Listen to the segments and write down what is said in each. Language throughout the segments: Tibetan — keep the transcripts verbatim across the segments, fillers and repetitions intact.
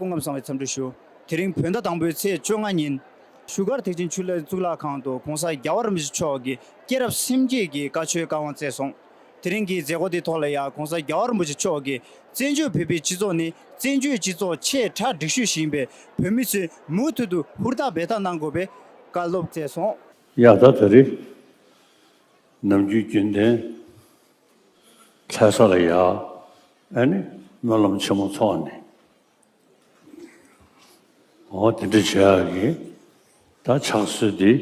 སྐུ་ཁམས་བཟང་བའི་འཚམས་འདྲི་ཞུ། དེ་རིང་བོད་ཟླ་དང་པོའི་ཚེས་བཅོ་ལྔ་ཉིན། བཞུགས་སྒར་ཐེག་ཆེན་ཆོས་གླིང་གཙུག་ལག་ཁང་དུ་༧གོང་ས་༧རྒྱལ་བ་རིན་པོ་ཆེ་མཆོག་གི་སྐྱེས་རབས་སེམས་བསྐྱེད་ཀྱི་བཀའ་ཆོས་བཀའ་དབང་སྩལ་སོང་། དེ་རིང་གི་མཛད་སྒོ་དེའི་ཐོག་ལ་ཡང་༧གོང་ས་༧རྒྱལ་བ་རིན་པོ་ཆེ་མཆོག་གིས་བཙན་བྱོལ་བོད་པའི་སྤྱི་ཚོགས་ནི་བཙན་བྱོལ་སྤྱི་ཚོགས་ཆེས་གྲ་སྒྲིག་ཤོས་ཤིག་ཡིན་པས། བོད་མི་ཚོས་མུ་མཐུད་དུ་ཧུར་ཐག་འབད་ཐག་གནང་དགོས་པའི་བཀའ་སློབ་སྩལ་སོང་། ཡ་ད་ད་རེས་ནམ་རྒྱུན་རྒྱུན་ལྡན་ལྷ་ས་ལ་ཡ་ཨ་ནི་སྨོན་ལམ་ཆེན་མོ་ཚོགས་ནས། འོ་དེ་འདྲ་བྱེད་ཡག་གི་ད་ཕྱག་སྲོལ་འདི་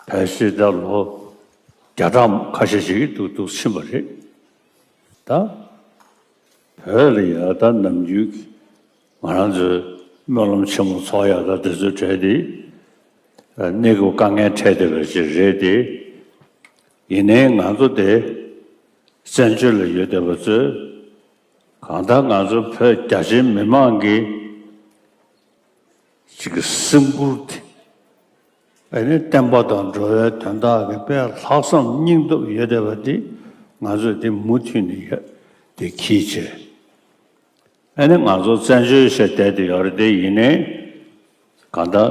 ཕལ་ཆེར་ད་ལོ་བརྒྱ་ཕྲག་ཁ་ཤས་ཤིག་གིས་འདུག་འདུག་ཕྱིན་པ་རེད། ད་བོད་ལ་ཡ་ད་ནམ་རྒྱུན་གྱི་ང་རང་ཚོའི་སྨོན་ལམ་ཆེན་མོ་ཚོགས་ཡག་ད་དེ་ཚོའི་གྲས་འདི་གནས་སྐབས་དཀའ་ངལ་འཕྲད་བསྡད་པ་ཅིག་རེད་དེ། ཡིན་ནའི་ང་ཚོ་དེ་བཙན་བྱོལ་ལ་ཡོད་བསྡད་པ་ཚོས། གང་ལྟར་ང་ཚོ་བོད་རྒྱ་ཆེའི་མི་མང་གི་ཅིག་གི་སེམས་ཁུར་དེ། ཨ་ནི་བསྟན་པ་དང་འགྲོ་བའི་དོན་དག་གི་དཔེ་ལྷག་བསམ་སྙིང་སྟོབས་ཡོད་བསྡད་པ་འདི་ང་ཚོས་འདི་མུ་མཐུད་ནས་ཡོད་དེ་གིས་བྱས། ཨ་ནི་ང་ཚོ་བཙན་བྱོལ་ཞེས་བསྡད་དེ་ཡོད་རེད་དེ། ཡིན་ནའི་གང་ལྟར་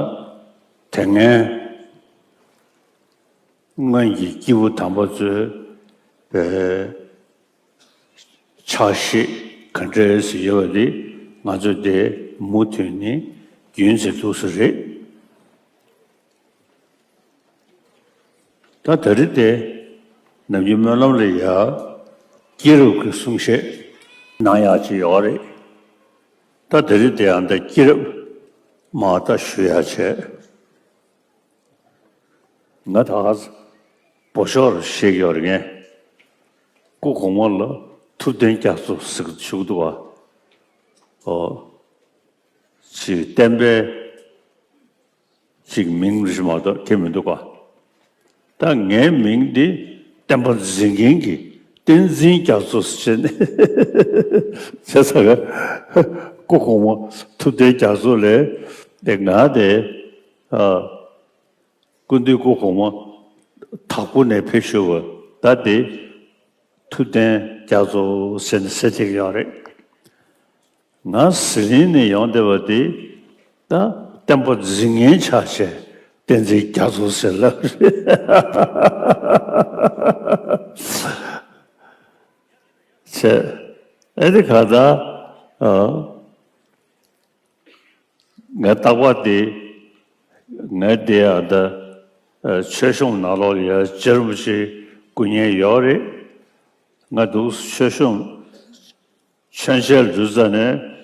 དེ་སྔའི་སྔོན་གྱི་སྐྱེས་བུ་དམ་པ་ཚོའི་བའི་ཕྱག་བཞེས་ག་འདྲས་སེ་ཡོད་པ་དེ་ང་ཚོས་དེ་མུ་མཐུད་ནས་རྒྱུན་འཛིན་ཐུབ་ས་རེད། ད་ད་རེས་དེ་ནམ་རྒྱུན་སྨོན་ལམ་ལ་ཡ་སྐྱེས་རབས་ཀྱི་གསུང་བཤད་གནང་ཡག་ཅིག་ཡོད་རེད། ད་ད་རེས་དེ་ཡང་ད་སྐྱེས་རབས་མར་ད་ཞུ་ཡག་བྱས། ང་ད་ག་ས་བོད་ཤོག་རུ་བཤད་ཀྱི་ཡོད་རེད། ངས་སྐུ་གོང་མ་ལ་ཐུབ་བསྟན་རྒྱ་མཚོ་ཟེར་གྱི་བཞུགས་འདུག་ག་ཨོ། ཅིག་བསྟན་པའི་ཅིག་མིང་རེད་མ་གཏོགས་ཁྱེད་མི་འདུག་ག་ད་ངའི་མིང་འདི་བསྟན་པ་འཛིན་མཁན་གྱི་བསྟན་འཛིན་རྒྱ་མཚོ་ཟེར་ནས་བྱས་ཙང་ག་སྐུ་གོང་མ་ཐུབ་བསྟན་རྒྱ་མཚོ་ལས་དེ་ང་དེ་ཨ། སྐུ་མདུན་སྐུ་གོང་མ་དྭགས་པོ་ནས་ཕེབས་ཞུ་བ་ད་དེ་ཐུབ་བསྟན་རྒྱ་མཚོ་ཟེར་ནས་ཟེར་བསྡད་ཀྱི་ཡོད་རེད། ང་ཟི་ལིང་ནས་ཡོང་བསྡད་པ་དེ་ད་བསྟན་པ་འཛིན་མཁན་ཆགས་བྱས་བསྟན་འཛིན་རྒྱ་མཚོ་ཟེར་ལབ་རེད། བྱས་ཨེ་དེ་ག་ད་ཨ། ངས་རྟག་པར་དེ་ངས་དེ་ཨ་ད་ཆོས་གཤོམ་ནང་ལོགས་ལ་ཡ་རྗེ་རིན་པོ་ཆེ་སྐུ་བརྙན་ཡོད་རེད། ང་འདུག་ཆོས་གཤོམ་མཆོད་མཇལ་འགྲོ་ཙ་ནས་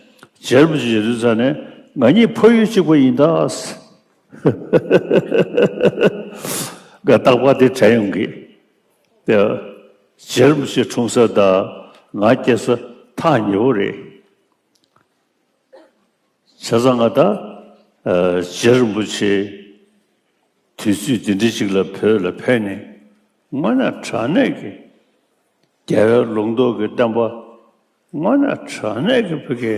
རྗེ་རིན་པོ་ཆེ་འགྲོ་ཙ་ནས་ང་གཉིས་ཕ་ཡུལ་གཅིག་པ་ཡིན་ད། ང་རྟག་པར་དེ་དྲན་ཡོང་གི། དེ་རྗེ་རིན་པོ་ཆེ་འཁྲུངས་ས་དང་ང་སྐྱེས་ས་ཐག་ཉེ་བོ་རེད། བྱས་ཙང་ང་ད་རྗེ་རིན་པོ་ཆེ་དུས་ཚོད་འདི་འདྲ་ཅིག་ལ་བོད་ལ་ཕེབས་ནས་དངོས་གནས་དྲང་གནས་ཀྱི་རྒྱལ་བའི་ལུང་རྟོགས་ཀྱི་བསྟན་པ་དངོས་གནས་དྲང་གནས་ཀྱི་བོད་ཀྱི་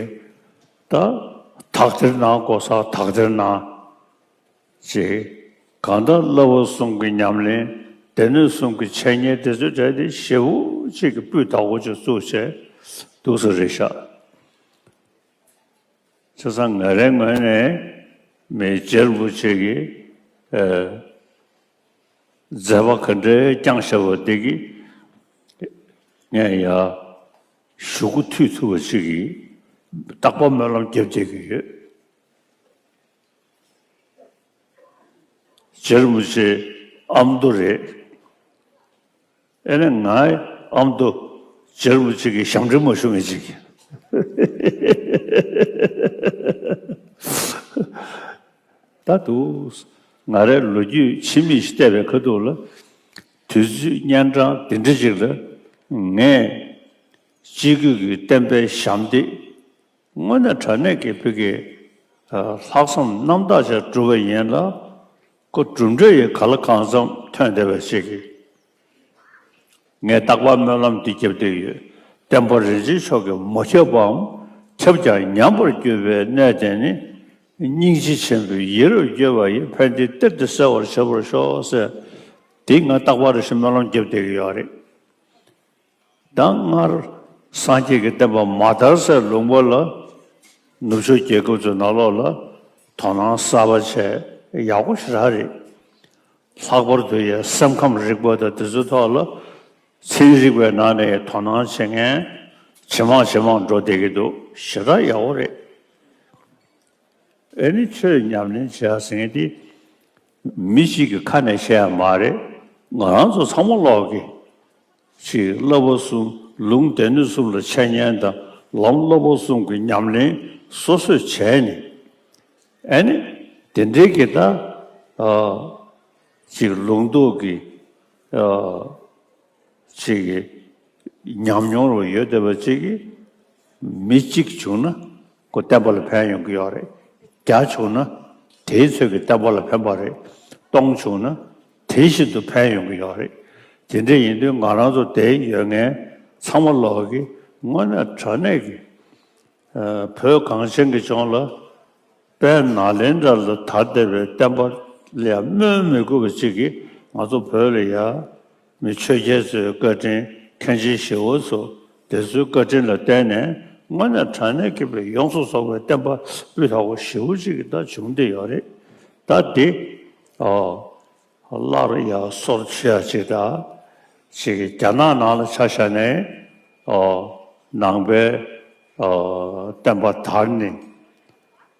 ད་དག་ཐེར་གནང་དགོས་ས་དག་ཐེར་གནང་། ཅེས། གང་ལྟར་བསླབ་པ་གསུམ་གྱི་ཉམས་ལེན། སྡེ་སྣོད་གསུམ་གྱི་འཆད་ཉན་དེ་ཚོའི་གྲས་དེ་ཞེ་པོ་ཅིག་གི་སྤུས་དག་པོ་ཅིག་བཙུགས་བྱས་འདུག་ས་རེད་ཤག་བྱས་ཙང་ང་རའི་ངོས་ནས་མི་རྗེ་རིན་པོ་ཆེ་གིས་ཨ་མཛད་པ་ག་འདྲའི་བསྐྱངས་བཞག་པ་དེ་གིས་ངས་ཡ་ཞུ་སྒོ་མཐུད་ཐུབ་པ་ཅིག་གི་རྟག་པར་སྨོན་ལམ་རྒྱབ་བསྡད་ཀྱི་ཡོད། རྗེ་རིན་པོ་ཆེ་ཨ་མདོ་རེད། ཨེ་ནི་ང་ཨ་མདོ་རྗེ་རིན་པོ་ཆེ་གི་ཞབས་འདྲེན་མ་ཞུ་མཁན་ཅིག་ད་དུ་ང་རའི་ལོ་རྒྱུས་ཕྱི་མིག་ཅིག་བལྟས་པའི་ཁ་ཐུག་ལ་དུས་ཚོད་གཉན་འཕྲང་འདི་འདྲ་ཅིག་ལ་ངས་སྤྱི་སྒོས་ཀྱི་བསྟན་པའི་ཞབས་འདེགས། དངོས་གནས་དྲང་གནས་ཀྱི་བོད་ཀྱི་ལྷག་བསམ་རྣམ་དག་ཅིག་བསྒྲུབས་པ་ཡིན་ལ། ཁོ་གྲུབ་འབྲས་ཡི་ག་ལ་གང་འཚམ་ཐོན་བསྡད་པ་ཞིག་གིས། ངས་རྟག་པར་སྨོན་ལམ་འདི་བརྒྱབ་བསྡད་ཡོད། བསྟན་པ་རིན་ཆེན་མཆོག་གིས་མ་ཁྱབ་པའམ་ཁྱབ་ཀྱང་ཉམས་པར་གྱུར་པའི་གནས་དེ་ནི། སྙིང་རྗེ་ཆེན་པོས་ཡིད་རབ་བསྐྱོད་པ་ཡི་ཕན་བདེའི་གཏེར་དེ་གསལ་བར་བྱེད་པར་ཤོག་ཟེར། དེ་ང་རྟག་པར་རེ་ཞིག་སྨོན་ལམ་བརྒྱབ་བསྡད་ཀྱི་ཡོད་རེད། ད་སྔར་སངས་རྒྱས་ཀྱི་བསྟན་པ་མ་དར་སའི་ལུང་པ་ལ་ ནུབ་ཕྱོགས་རྒྱལ་ཁབ་ཚོའི་ནང་ལོགས་ལ་དོ་སྣང་གསར་པ་བྱས་ཡག་པོ་ཞེ་དྲག་རེད། ལྷག་པར་དུ་ཡང་སེམས་ཁམས་རིག་པ་དང་དེ་ཚོའི་ཐོག་ལ་ཚན་རིག་པའི་ནང་ནས་དོ་སྣང་བྱེད་མཁན་ཇེ་མང་ཇེ་མང་འགྲོ་བསྡད་ཀྱི་འདུག་ཞེ་དྲག་ཡག་པོ་རེད། ཨེ་ནི་ཆོས་ཉམས་ལེན་བྱེད་ཡ་ཟེར་མཁན་དེ་མི་གཅིག་གི་ཁ་ནས་བཤད་ཡ་མ་རེད། ང་རང་ཚོ་ཚང་མ་ལོག་གི་ཅིག་བསླབ་པ་གསུམ་ལུང་སྡེ་སྣོད་གསུམ་ལ་འཆད་ཉན་དང་ལམ་བསླབ་པ་གསུམ་གྱི་ཉམས་ལེན་སོ་སོས་བྱས་ནས་ཨེ་ནི་དེ་འདྲའི་གི་ད་ཨ་ཅིག་ལུང་རྟོགས་ཀྱི་ཨ་ཅིག་གི་ཉམས་མྱོང་རུ་ཡོད་བསྡད་པ་ཅིག་གིས་མི་གཅིག་བྱུང་ན་ཁོ་བསྟན་པ་ལ་ཕན་ཡོང་གི་ཡོད་རེད། བརྒྱ་བྱུང་ན་དེའི་ཚོད་ཀྱིས་བསྟན་པ་ལ་ཕན་པ་རེད། སྟོང་བྱུང་ན་དེ་བཞིན་དུ་ཕན་ཡོང་གི་ཡོད་རེད། དེ་འདྲ་ཡིན་དུས་ང་རང་ཚོ་དེ་ཡོད་མཁན་ཚང་མ་ལོག་གི་དངོས་གནས་དྲང་གནས་ཀྱི་བོད་གངས་ཅན་གྱི་ལྗོངས་ལ་དཔལ་ནཱ་ལེནྡྲ་ལ་དར་བསྡད་པའི་བསྟན་པ་ལ་ཡང་སྨོན་མི་དགོས་པ་ཅིག་གིས་ང་ཚོ་བོད་ལ་ཡང་མི་ཆོས་རྒྱལ་ཚོའི་བཀའ་དྲིན་མཁན་ཆེན་ཞི་བ་འཚོ་དེ་ཚོའི་བཀའ་དྲིན་ལ་བརྟེན་ནས་དངོས་གནས་དྲང་གནས་ཀྱི་ཡོངས་སུ་རྫོགས་པའི་བསྟན་པ་སྤུས་དག་པོ་ཞེ་པོ་ཅིག་གི་ད་བྱུང་བསྡད་ཡོད་རེད། ད་འདི་ཨོ། སླར་ཡང་སོར་ཆུད་ཡ་ཅིག་དང་། ཅིག་རྒྱ་ནག་ནང་ལ་ཆ་བཞག་ནས་ཨོ་ནང་པའི་ཨོ་བསྟན་པ་དར་ནས་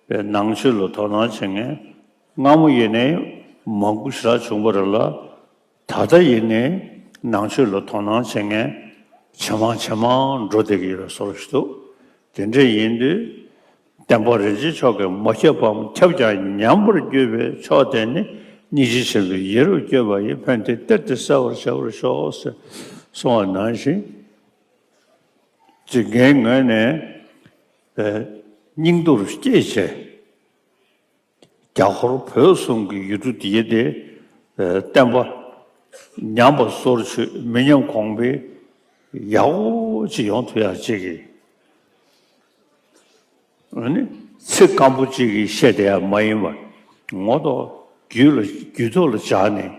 པའི་ནང་ཆོས་ལ་དོ་སྣང་བྱེད་མཁན་སྔ་མོ་ཡིན་ནའི་མང་པོ་ཞེ་དྲག་བྱུང་བ་རེད་ལ། ད་ལྟ་ཡིན་ནའི་ནང་ཆོས་ལ་དོ་སྣང་བྱེད་མཁན་ཇེ་མང་ཇེ་མང་འགྲོ་བསྡད་ཀྱི་ཡོད་པའི་བཟོ་འདྲ་ཞིག་འདུག་དེ་འདྲ་ཡིན་དུས། བསྟན་པ་རིན་ཆེན་མཆོག་གིས་མ་ཁྱབ་པའམ་ཁྱབ་ཀྱང་ཉམས་པར་གྱུར་པའི་མཆོག་དེ་ནི་སྙིང་རྗེ་ཆེན་པོའི་ཡིད་རབ་བསྐྱོད་པ་ཡི། ཕན་བདེའི་གཏེར་དེ་གསལ་བར་བྱ་བར་ཤོག་ཟེར་གསུངས་པ་ནང་བཞིན། ཅིག་ངའི་ངོས་ནས་སྙིང་སྟོབས་བསྐྱེད་བྱས། རྒྱ་ཧོར་བོད་གསུམ་གྱི་ཡུལ་གྲུ་འདི་དེ་བསྟན་པ་ཉམས་པ་སོར་ཆུད་མི་ཉམས་གོང་འཕེལ་ཡག་པོ་ཅིག་ཡོང་ཐུབ་ཡག་ཅིག་གི་ཨ་ནི་ཚིག་སྐམ་པོ་ཅིག་གིས་བཤད་བསྡད་ཡག་མ་ཡིན་པར་ངོ་ཐོག་རྒྱུད་ལ་རྒྱུད་ཐོག་ལ་འཇགས་ནས།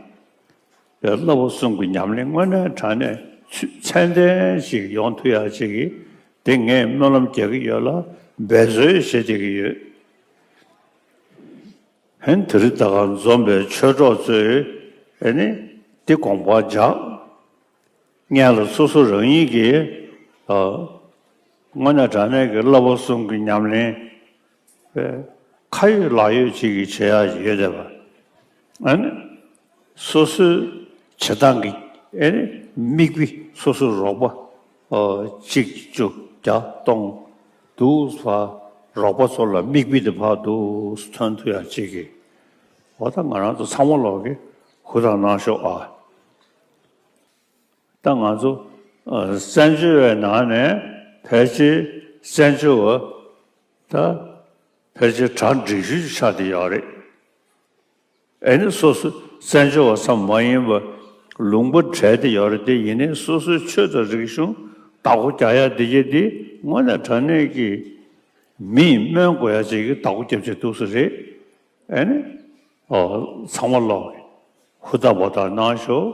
བསླབ་པ་གསུམ་གྱི་ཉམས་ལེན་དངོས་གནས་དྲང་གནས་ཚུ་ཚད་ལྡན་ཞིག་ཡོང་ཐུབ་ཡག་ཅིག་གིས་དེ་ངས་སྨོན་ལམ་རྒྱག་གི་ཡོད་ལ་འབད་རྩོལ་བྱེད་བསྡད་ཀྱི་ཡོད། ཧན་དེ་རིང་ད་ག་འཛོམས་པའི་ཆོས་གྲོགས་ཚོས་ཨེ་ནི་འདི་དགོངས་པ་འཇགས། སྔོན་ལ་སོ་སོ་རང་ཉིད་ཀྱིས་ཨ་དངོས་གནས་དྲང་གནས་ཀྱི་བསླབ་པ་གསུམ་གྱི་ཉམས་ལེན་ཁ་ཡོད་ལག་ཡོད་ཅིག་གིས་བྱེད་ཡག་ཡོད་བསྡད་པ། ཨ་ནི་སོ་སོའི་བྱེད་སྟངས་ཀྱི་ཨེ་ནི་མིག་དཔེ་སོ་སོའི་རོགས་པ་ཨ་གཅིག་བཅུ་བརྒྱ་སྟོང་དུ་བ་རོགས་པ་ཚོ་ལ་མིག་དཔེ་དེ་ཕར་འདུག་ཐོན་ཐུབ་ཡག་ཅིག་གིས་འོ་ད་ང་རང་ཚོ་ཚང་མ་ལོག་གི་ཧུར་ཐག་གནང་ཤོག་ཨ། ད་ང་ཚོ་ཨ་བཙན་བྱོལ་བའི་ནང་ནས་ཕལ་ཆེར་བཙན་བྱོལ་བ་ད་ཕལ་ཆེར་གྲ་འགྲིག་ཤོས་ཅིག་ཆགས་བསྡད་ཡོད་རེད། ཨེ་ནི་སོ་སོ་བཙན་བྱོལ་བ་ཙམ་མ་ཡིན་པར་ལུང་པ་བྲལ་བསྡད་ཡོད་རེད་དེ། ཡིན་ནའི་སོ་སོའི་ཆོས་དང་རིག་གཞུང་བདག་པོ་རྒྱག་ཡག་འདི་གྱད་འདི་དངོས་གནས་དྲང་གནས་ཀྱི་མི་ཡིས་སྨོན་དགོས་ཡག་ཅིག་གི་བདག་པོ་རྒྱབ་བྱས་འདུག་ས་རེད། ཨེ་ནི་ཨོ་ཚང་མ་ལོག་ཧུར་ཐག་འབད་ཐག་གནང་ཤོག་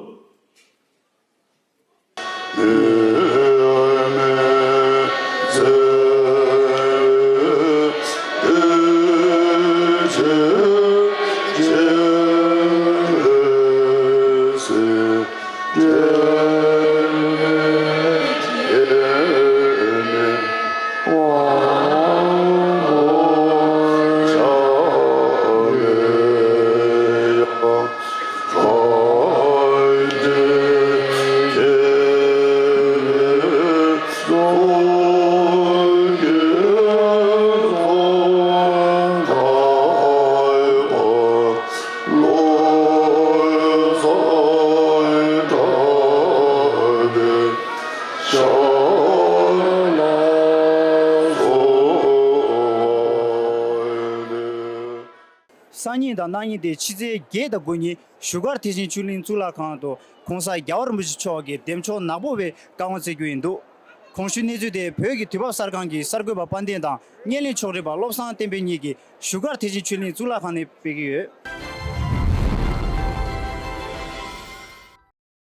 སང་ཉིན་དང་གནངས་ཉིན་ཏེ་ཕྱི་ཚེས་བརྒྱད་དང་དགུ་ཉིན་བཞུགས་སྒར་ཐེག་ཆེན་ཆོས་གླིང་གཙུག་ལག་ཁང་དུ་༸གོང་ས་༸རྒྱལ་བ་རིན་པོ་ཆེ་མཆོག་གི་བདེ་མཆོག་ནག་པོ་བའི་བཀའ་དབང་སྩལ་རྒྱུ་ཡིན་འདུག་གོང་ཞུས་གནས་ཚུལ་དེ་བོད་ཀྱི་དུས་བབ་གསར་ཁང་གི་གསར་འགོད་པ་དཔལ་ལྡན་དང་བརྙན་ལེན་ཕྱོགས་རིས་པ་བློ་བཟང་བསྟན་འཕེལ་གཉིས་ཀྱིས་བཞུགས་སྒར་ཐེག་ཆེན་ཆོས་གླིང་གཙུག་ལག་ཁང་ནས་སྤེལ་གྱི་ཡོད།